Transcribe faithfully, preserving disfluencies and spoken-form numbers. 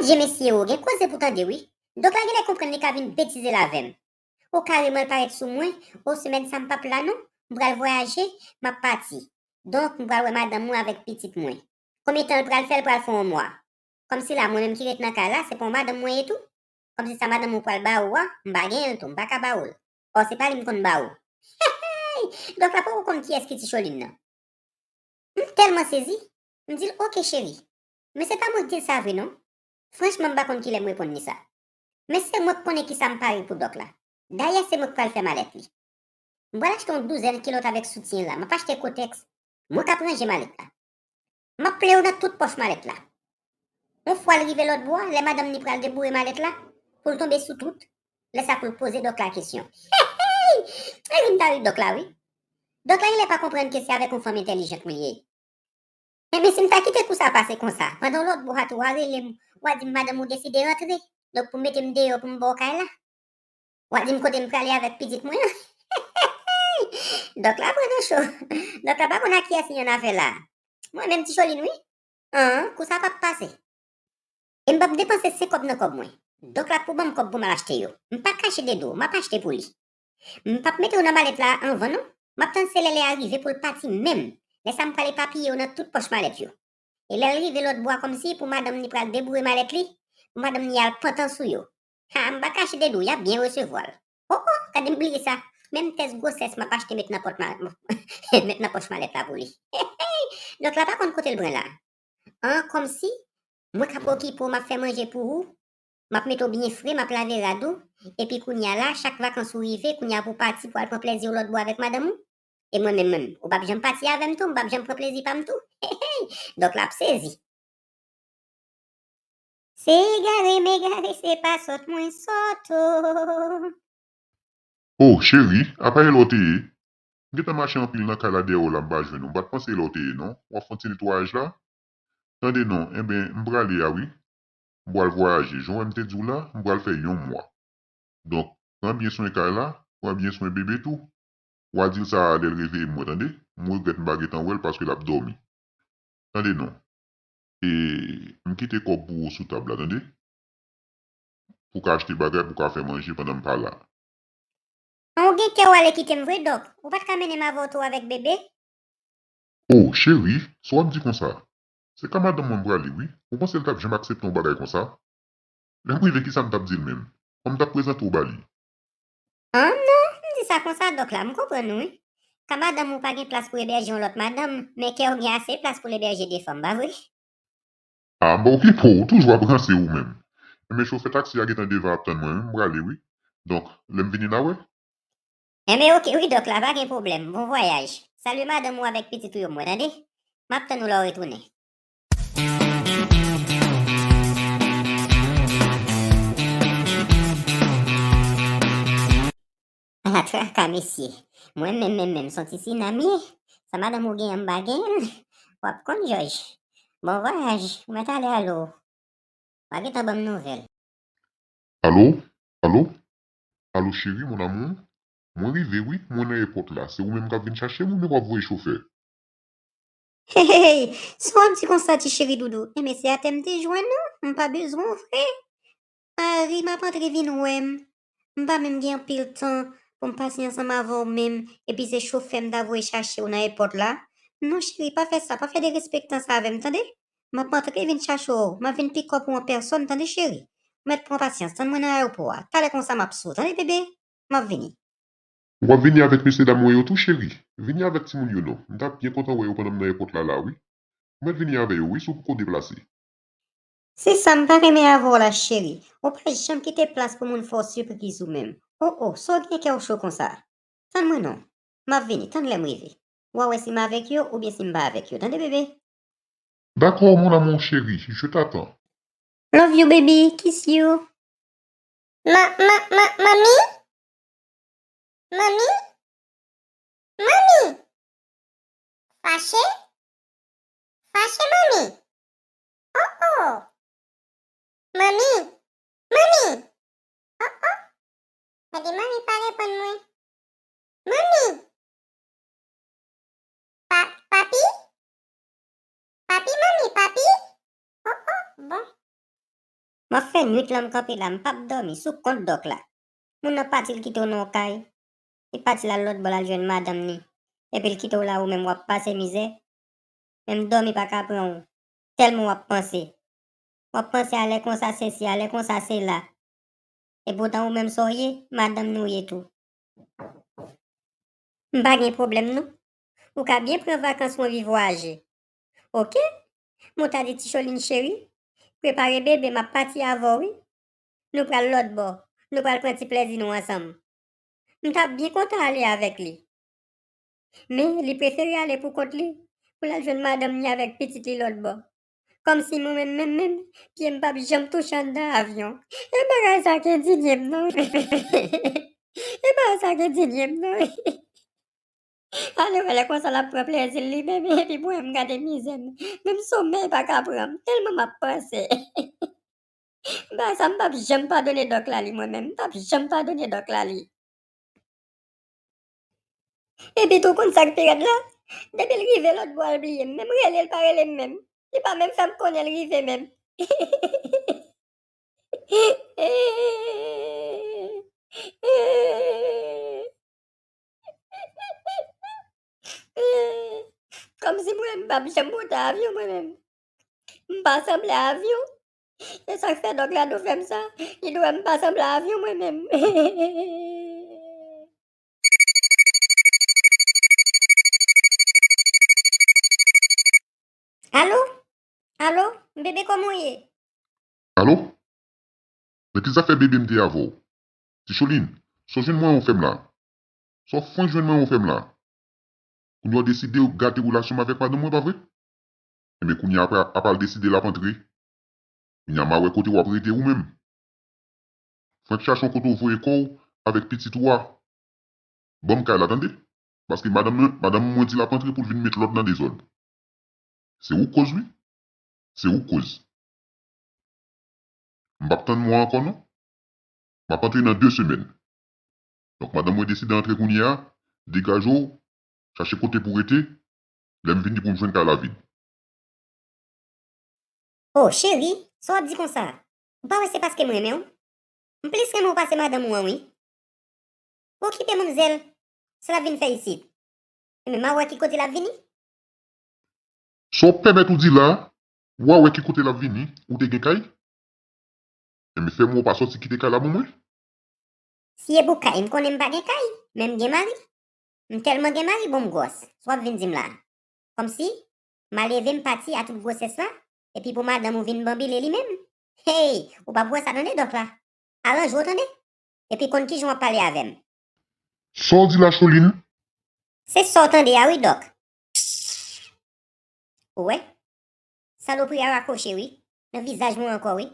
Je mesye o, gen koze pou tande wi. Dòk la genlè konprann li ka vin betize l avè m. O kareman l parèt sou mwen, o semèn sa m p ap la non, m pral vwayaje, m ap pati. Donk, m pral wè madanm mwen avèk pitit mwen. Konbyen tan l pral fè? L pral fè yon mwa. Kòmsi la, mwen menm ki ret nan kay la, se pa yon madanm mwen ye tou? Kòmsi sa madanm ou pral ba ou a, m pa genyen l tou, m pa ka ba ou l. Ò, se pa li m konn ba ou. Dòk la poko konn kiyès ki Ti Cholin nan. M tèlman sezi, m di l, oke cheri. Men se pa mwen k di l sa vre non. Franchman, m pa konn kilè m reponn li sa. Men se mwen k konnen kisa m pare pou Dòk la. Dayè, se mwen k pral fè malèt li. M pral achte yon douzèn kilòt avèk soutyen la. M ap achte kotèks. Mwen k ap ranje malèt la. M ap plen yo nan tout pòch malèt la. Yon fwa l rive lòt bò a, lè madanm li pral deboure malèt la, pou l tonbe sou tout, lè sa pou l poze Dòk la kesyon. Hey, hey! Ri m ta ri Dòk la wi. Dòk la genlè pa konprann ke se avèk yon fanm entèlijant mwen ye. Enben, si m ta kite kou sa pase konsa, pandan w lòt bò a tou, w a rele m, w a di m madanm ou deside rantre. Donk, pou mete m deyò pou m ba w kay la. W a di m kote m prale avèk pitit mwen an. Dòk la pran nan cho. Dòk la pa konn a kiyès li annafè la. Mwen menm Ti Cholin wi. An, kou sa p ap pase. E m p ap depanse senk kòb nan kòb mwen. Dòk la pou ban m kòb pou m al achte yo. M pa kache de do, m ap achte pou li. M p ap mete yo nan malèt la anvan non. M ap tann se lè lè a rive pou l pati menm. Lè sa m pral epapiye yo nan tout pòch malèt yo. E lè l rive lòt bò a kòmsi pou madanm li pral deboure malèt li, pou madanm li al pantan sou yo. Ha, m pa kache de di w, y ap byen resevwa l. O, o, gade m bliye sa. Menm tès gwosès m ap achte met nan pòt ma-, met nan pòch malèt la pou li. Dòk la pa konn kote l pran la. An, kòmsi, mwen k ap okipe w, m ap fè manje pou ou, m ap mete w byen fre, m ap lave rad ou, epi kounye a la, chak vakans ou rive, kounye a pou w pati, pou w al pran plezi w lòt bò avèk madanm ou. E mwen menm, menm, ou p ap janm pati avè m tou, m p ap janm pran plezi pa m tou. Dòk la ap sezi. Se egare m egare, se pa sòt mwen sòt o. O, cheri, apa e la w te ye? M gentan mache anpil nan kay la dèyè w la, m pa jwenn ou. M pa t panse e la w te ye, non. W ap fè yon ti netwayaj la? Tande non, enben, m prale a wi. M pral vwayaje. Jan w wè m te di w la, m pral fè yon mwa. Donk, pran byen swen kay la, pran byen swen bebe tou. W a di l sa a lè l reveye mwen, tande? M regrèt m pa gentan wè l paske l ap dòmi. Tande non. E m kite kòb pou ou sou tab la, tande? Pou w ka achte bagay, pou w ka fè manje pandan m pa la. An, ou gen kè w ale kite m vre, Dòk? Ou pa t ka mennen m avè w tou avèk bebe? O, cheri, sa w ap di konsa? Se ka madanm mwen m prale, wi. Ou panse l t ap janm aksepte yon bagay konsa? Lè m rive, kisa m t ap di l menm? Kòman m t ap prezante w ba li? An, non, m di sa konsa, Dòk la, m konprann ou, wi. Ka madanm ou pa gen plas pou ebèje yon lòt madanm, men kè w gen ase plas pou l ebèje de fanm, pa vre? A, m pa okipe w, ou toujou ap ranse ou menm. Enben, chofè taksi a gentan devan ap tann mwen, wi, m prale, wi. Donk, lè m vini n a wè. Enben, oke, wi, Dòk la, pa gen pwoblèm. Bon vwayaj. Salye madanm ou avèk pitit ou yo mwen, tande? M ap tann ou lè w retounen. Ala traka, mesye. Mwen menm, menm, menm, s on ti sinam ye. Sa madanm ou genyen, m pa genyen l. W ap konn, Jòj. Bon vwayaj. Ou mèt ale, alo. Pa gentan ban m nouvèl. Alo? Alo? Alo, cheri, mon amour? Mwen rive, wi. Mwen nan èpòt la. Se ou menm k ap vin chache m oubyen w ap voye chofè? Hey, hey, hey, sa w ap di konsa, ti cheri doudou? Enben, se atè m te jwenn ou. M pa bezwen w vre. Mari, m ap antre vin wè m. M pa menm gen anpil tan pou m pase ansanm avè w menm, epi se chofè m ta voye chache w nan èpòt la. Non, cheri, pa fè sa, pa fè derespektan sa avè m, tande? M ap antre vin chache w, m ap vin pikòp ou an pèsòn, tande, cheri? Ou mèt pran pasyans, tann mwen nan ayewopò a. Talè konsa, m ap sou, tande, bebe? M ap vini. W ap vini avèk mesyedam mwen yo tou, cheri? Vini avèk timoun yo non. M t ap byen kontan wè yo pandan m nan èpòt la, la, wi. Ou mèt vini avè yo, wi, si w poko deplase. Se sa m pa renmen avè w la, cheri. Ou pa janm kite plas pou moun fè w sipriz ou menm. O, o, sa w gen kè w cho konsa? Tann mwen non. M ap vini, tann lè m rive. W a wè si m avèk yo oubyen si m pa avèk yo. Tande, bebe? Dakò, mon amour chéri, je t'attends. Love you, baby. Kiss you. Ma, ma, ma, manmi? Manmi? Manmi? Fache? Fache, manmi? Oh, oh! Manmi! Manmi! Oh, oh! Gade manmi pa reponn mwen. Manmi! Pa, papi? Papi, manmi, papi? Oh, oh, bon. M ap fè nwit lan m kanpe la, m p ap dòmi, sou kont dòk la. Moun nan pati, l kite w nan yon kay. Li pati l al lòt bò, l al jwenn madanm ni. Epi l kite w la, ou menm w ap pase mizè. Menm dòmi pa ka pran w. Tèlman w ap panse. W ap panse alè konsa sesi, alè konsa sela. Epoutan ou menm sa w ye, madanm ni w ye tou. M pa gen pwoblèm non. Ou ka byen pran vakans ou anvi vwayaje. Oke? Men w ta di Ticholin cheri, prepare bebe, m ap pati avè w wi. Nou pral lòt bò. Nou pral pran ti plèzi nou ansanm. M t ap byen kontan ale avèk li. Men li prefere ale pou kont li, pou l al jwenn madanm ni avèk pitit li lòt bò. Kòmsi mwen menm, menm, menm, pye m p ap janm touche anndan avyon. E bagay sa k endinye m non. E bagay sa k endinye m non. Ale wè lè konsa l ap pran plèzi l li menm, epi mwen m gade mizè m. Menm somèy pa ka pran m, tèlman m ap panse. Bagay sa m p ap janm padone dòk la li mwen menm, m p ap janm padone dòk la li. Epi tou konn sa k pi rèd la, depi l rive lòt bò a l bliye m, menm rele l pa rele m menm. Li pa menm fè m konnen l rive menm. Kòmsi mwen m p ap janm monte avyon mwen menm. M pa sanble avyon. E sa k fè dòk la dwe fè m sa. Li dwe wè m pa sanble avyon mwen menm. Alo? Alo? Bebe, kòman w ye? Alo? Nan ki zafè bebe m te avè w? Ticholin, sa w jwenn mwen ou fè m la? Sa w fenk jwenn mwen ou fè m la? Kounye a w deside w gate relasyon m avèk madanm mwen, pa vre? Enben, kounye a, apa, apa l deside l ap antre. Kounye a, m a wè kote w ap rete ou menm. Fenk chache yon kote w voye kò w avèk pitit ou a. Ban m kay la, tande? Paske madanm nan, madanm mwen di l ap antre pou l vin met lòd nan dezòd. Se ou k koz, wi. Se ou k koz. M p ap tann mwa ankò, non. M ap antre nan de semèn. Donk, madanm mwen deside antre kounye a, degaje w, chache kote pou w rete, lè m vini pou m jwenn kay la vid. O, cheri, sa w ap di konsa? Ou pa wè se paske m renmen w? M plis renmen w pase madanm ou an, wi. Okipe manmzèl, sa l ap vin fè isit? Enben, m a wè ki kote l ap vini. Sa w pèmèt ou di la, w a wè ki kote l ap vini, ou te gen kay? Enben, fè m wè w pa sòti kite kay la ban mwen. Si e pou kay, m konnen m pa gen kay, men m gen mari. M tèlman gen mari, bon, m gwòs. Sa w ap vin di m la? Kòmsi, m a leve, m pati a tout gwosès la, epi pou madanm ou vin banbile li menm? Hey, ou p ap wè sa tande, dòk la. Aranje w tande. Epi konn kijan w ap pale avè m. Sa w di la, Cholin? Se sa w tande a wi, dòk. Ou wè? Salopri a rakwoche wi, nan vizaj mwen ankò wi.